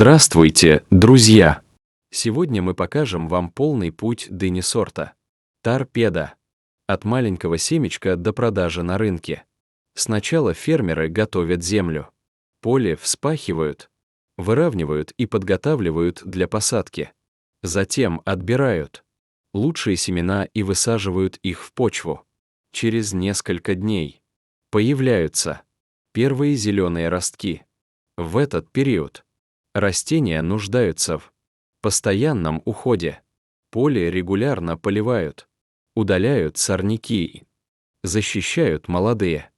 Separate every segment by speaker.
Speaker 1: Здравствуйте, друзья! Сегодня мы покажем вам полный путь дыни сорта Торпеда. От маленького семечка до продажи на рынке. Сначала фермеры готовят землю. Поле вспахивают, выравнивают и подготавливают для посадки. Затем отбирают лучшие семена и высаживают их в почву. Через несколько дней появляются первые зеленые ростки. В этот период растения нуждаются в постоянном уходе. Поле регулярно поливают, удаляют сорняки и защищают молодые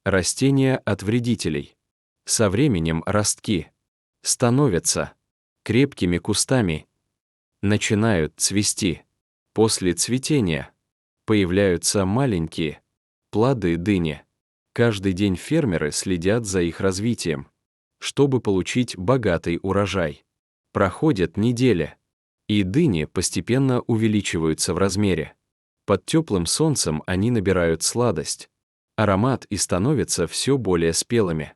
Speaker 1: растения от вредителей. Со временем ростки становятся крепкими кустами, начинают цвести. После цветения появляются маленькие плоды дыни. Каждый день фермеры следят за их развитием, чтобы получить богатый урожай. Проходят недели, и дыни постепенно увеличиваются в размере. Под теплым солнцем они набирают сладость, аромат и становятся все более спелыми.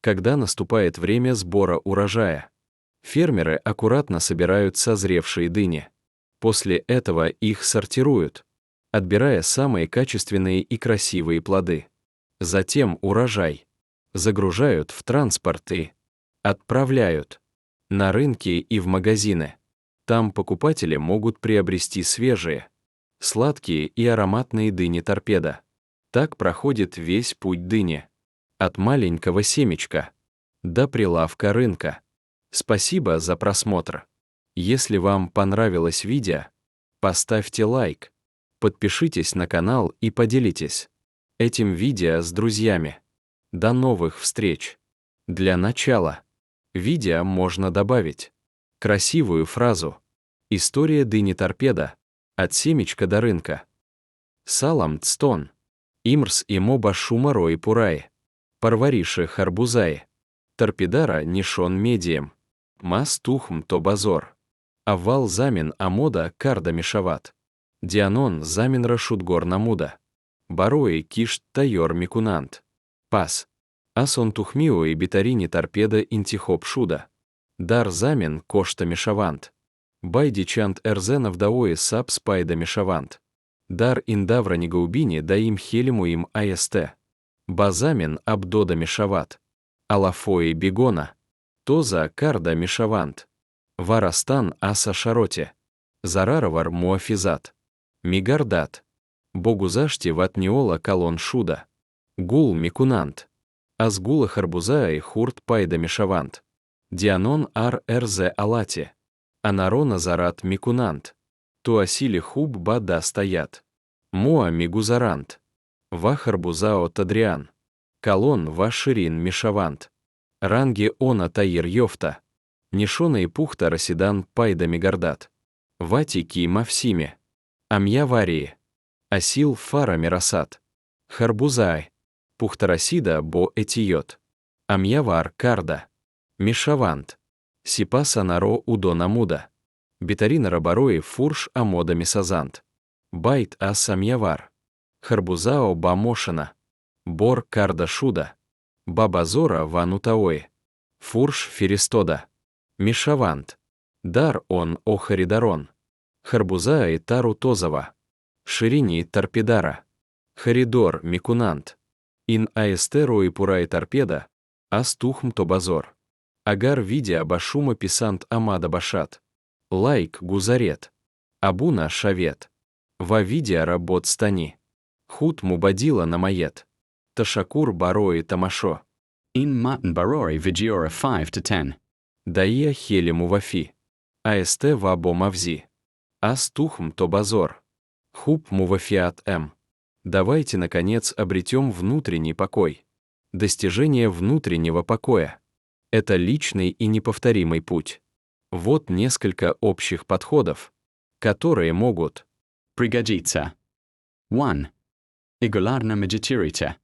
Speaker 1: Когда наступает время сбора урожая, фермеры аккуратно собирают созревшие дыни. После этого их сортируют, отбирая самые качественные и красивые плоды. Затем урожай загружают в транспорт и отправляют на рынки и в магазины. Там покупатели могут приобрести свежие, сладкие и ароматные дыни Торпеда. Так проходит весь путь дыни. От маленького семечка до прилавка рынка. Спасибо за просмотр. Если вам понравилось видео, поставьте лайк, подпишитесь на канал и поделитесь этим видео с друзьями. До новых встреч! Для начала видео можно добавить красивую фразу «История дыни Торпеда. От семечка до рынка». Салам дстон. Имрз имо ба шумо рои пурраи парвариши харбузаи Торпедара нишон медиҳем. Маз тухм то бозор. Аввал замин омода карда мешавад. Деҳқонон заминро шудгор намуда барои кишт тайёр мекунанд. Пас аз он тухмиҳои беҳтарини Торпеда интихоб шуда дар замин кошта мешаванд. Баъди чанд рӯз навдаҳои сабз пайдо мешаванд. Дар ин давра нигоҳубини доим хеле муҳим аст. Ба замин об дода мешавад. Алафҳои бегона тоза карда мешаванд. Ва растан аз ҳашароти зараровар муҳофизат мегардад. Бо гузашти вақт ниҳолҳо калон шуда гул мекунанд. Аз гула харбузаи хурд пайдо мешаванд. Деҳқонон ҳар рӯз ҳолати онҳоро назорат мекунанд, то ҳосили хуб ба даст ояд. Моҳҳо мегузаранд, ва харбузаҳо тадриҷан калон ва ширин мешаванд. Ранги онҳо тағйир ёфта, нишонаи пухта расидан пайдо мегардад. Вақте ки мавсими амяварии ҳосил фаро мерасад, харбузаи пухтарасида бо эҳтиёт амявар карда мешаванд. Сипас онҳоро ҷудо намуда беҳтаринро барои фурӯш омода месозанд. Баъд аз амявар харбузаҳо ба мошина бор карда шуда ба бозор ва нуқтаҳои фурӯш фиристода мешаванд. Дар он харидорон харбузаи тару тоза ва ширини Торпедара харидорӣ мекунанд. Ин аст роҳи пурраи Торпеда аз тухм то бозор. Агар видео ба шумо писанд омада бошад, лайк гузоред, обуна шавед ва видеоро бо дӯстони худ мубодила намоед. Ташаккур барои тамошо.
Speaker 2: Ин матн барои видеои 5 to 10.
Speaker 1: Даия хеле муваффақ аст ва бо мавзӯи аз тухм то бозор хуб мувофиқат. Давайте, наконец, обретем внутренний покой. Достижение внутреннего покоя — это личный и неповторимый путь. Вот несколько общих подходов, которые могут
Speaker 2: пригодиться. 1. Регулярно медитируйте.